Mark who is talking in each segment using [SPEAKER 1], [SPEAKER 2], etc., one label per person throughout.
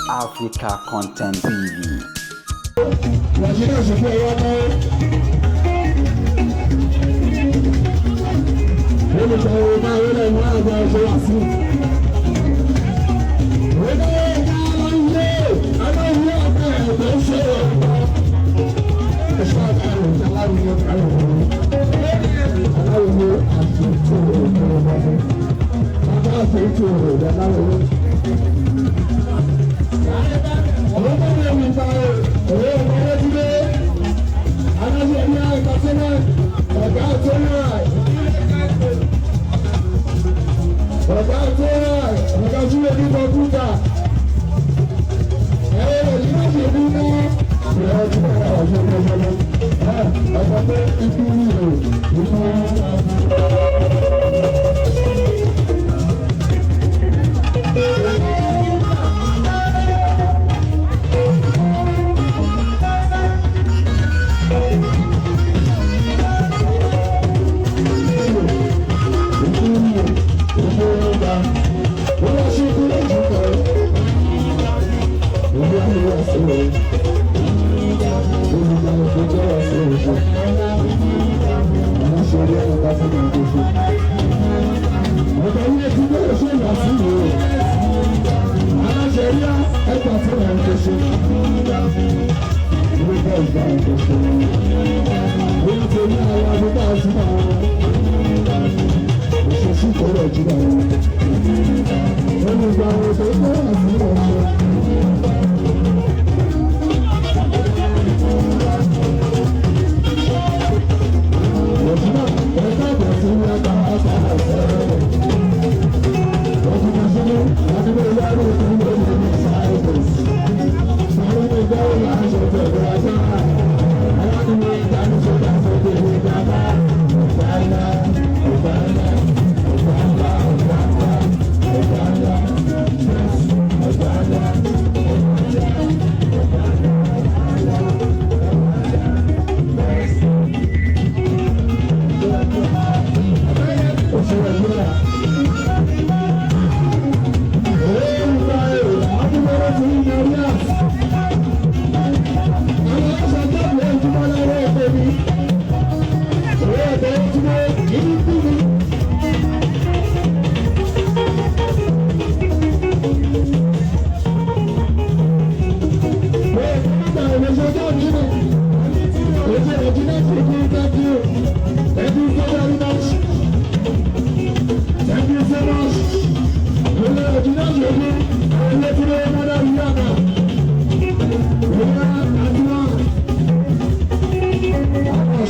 [SPEAKER 1] Africa Content TV.
[SPEAKER 2] Nàìjíríà ṣe fẹ́ yọ ọ́. Olùkọ́ máa wọlé ìwọ̀n àgbà ọ̀ṣọ́ wá sí. Ọ̀gá tó rà ọ̀gá tí ó ní kọ̀mpútà. Ẹ̀rọ yìí má ṣe bí mọ́. Ìrọ̀ tí wọ́n rà ọ̀ṣọ́ lọ́sọ́lọ́. Ọ̀sọ̀ pé ikú rò ikú. Ikú rò ikú ga. Ó lọ sí ikú lójú kan. Ìlú àríwá sí òun. Olùgbà òfin wà sí òun. Àwọn ṣe orí ẹ̀rọ bá fún mi gbèsè. Ọ̀gá ilé ti bẹ̀rẹ̀ sí ìwà sí ìwò. Aláṣẹ rí ẹgbà tí wọ́n ń gbèsè. Ilé bẹ́ẹ̀ ìgbà ń gbèsè. Oyún ti ní àwọn abúlé àti àwọn òṣèṣì kọ́rọ̀ jù àwọn. Olùgbà òfin tó wà sí òun. Thank you so much.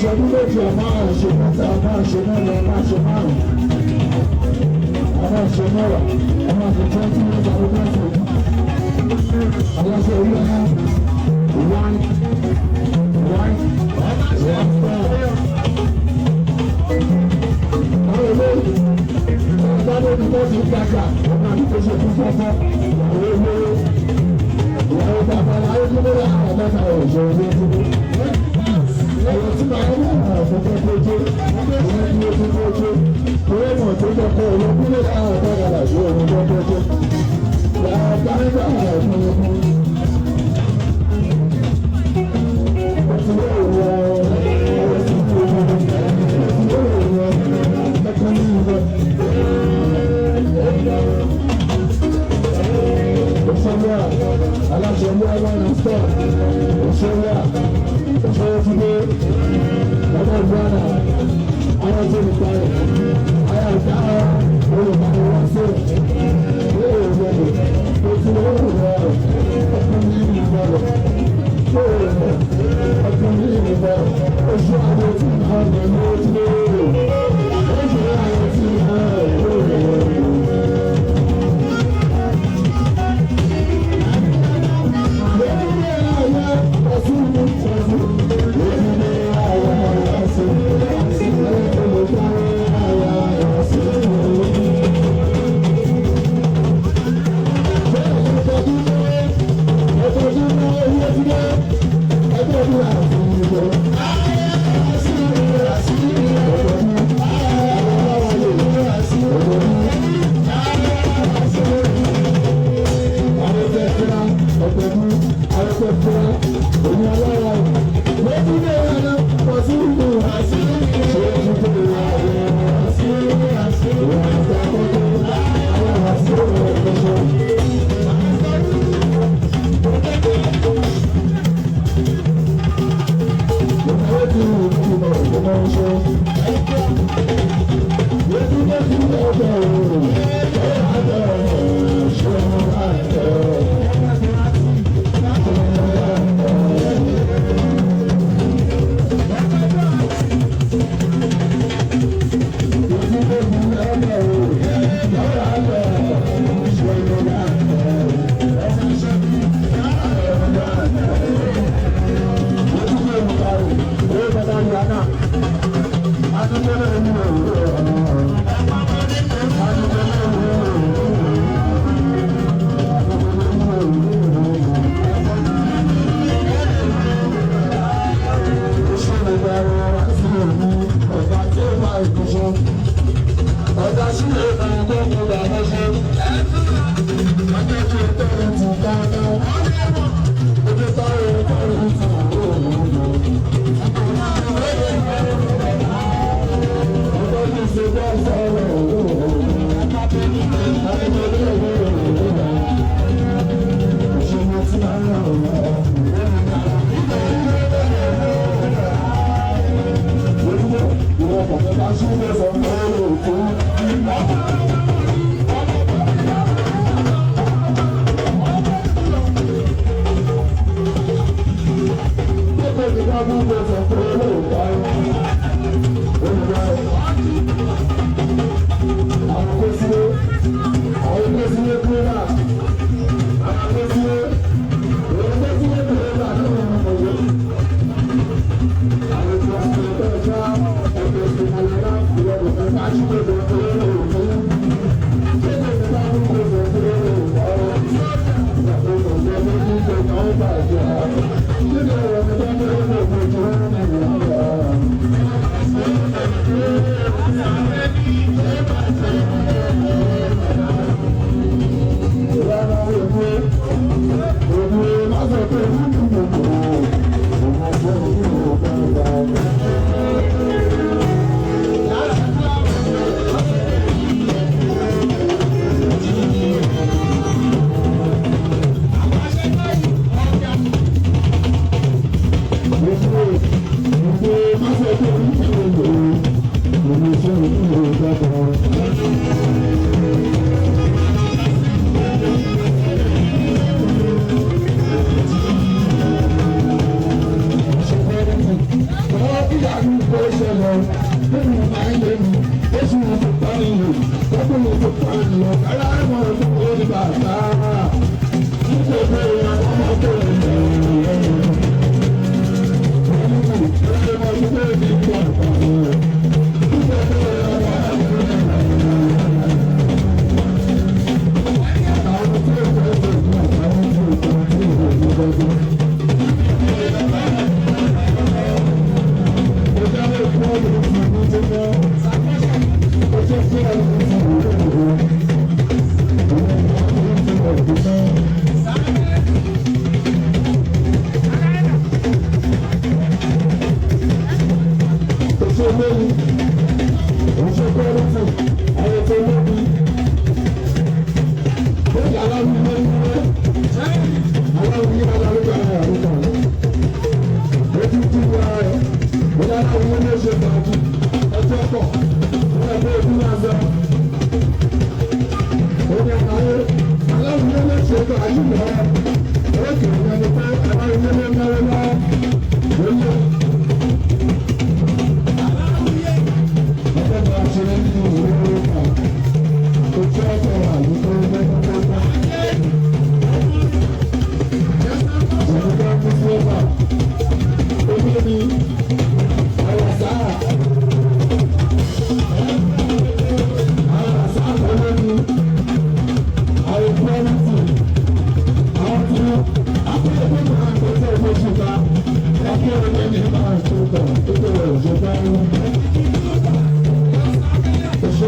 [SPEAKER 2] Ọdún méjì a máa ṣe mẹ́ta, a máa ṣe mẹ́rin, a máa ṣe márùn-ún, a máa ṣe mẹ́wàá, a máa ṣe 20 years anniversary. Aláṣẹ orí ọ̀hún, one, one, one star. Àwọn olóyè ọ̀gá ní tó ti gbàgbà ọ̀gá ní tó ṣe fún fọ́fọ́ ìyàwó olówó ìyàwó bàbá aláyé tó lórí àwọn mẹ́ta ọ̀ṣọ́ ilé tó ní. Ẹ̀rọ tí màá ń wà fún kókó ìwọ́n tí ó tún kókó torí mọ̀ tó jẹ́ kó owó kúlẹ̀ láwọn ọ̀gá àlàyé òun tó kókó. Bàbá nígbà àwọn ọ̀fun Ó ti lé ìwọ ọ̀rọ̀ tí kò wọ́n ó ti lé ìwọ ẹ̀kọ́ ní ìwọ. Òṣèlú aláṣẹ ilé àwọn ìsọ̀ òṣèlú òṣèlú ti dé bàbá ìgbàna àwọn tó lè parí ayé àgbà olùkọ́ wọn sí ilé ìwé ó ti lé ìwé ọkùnrin ìwé ọkùnrin ìwé oṣù àwọn tí wọ́n lè ní ó ti lé ìwé oṣù àwọn tí wọ́n lè ní ìwé.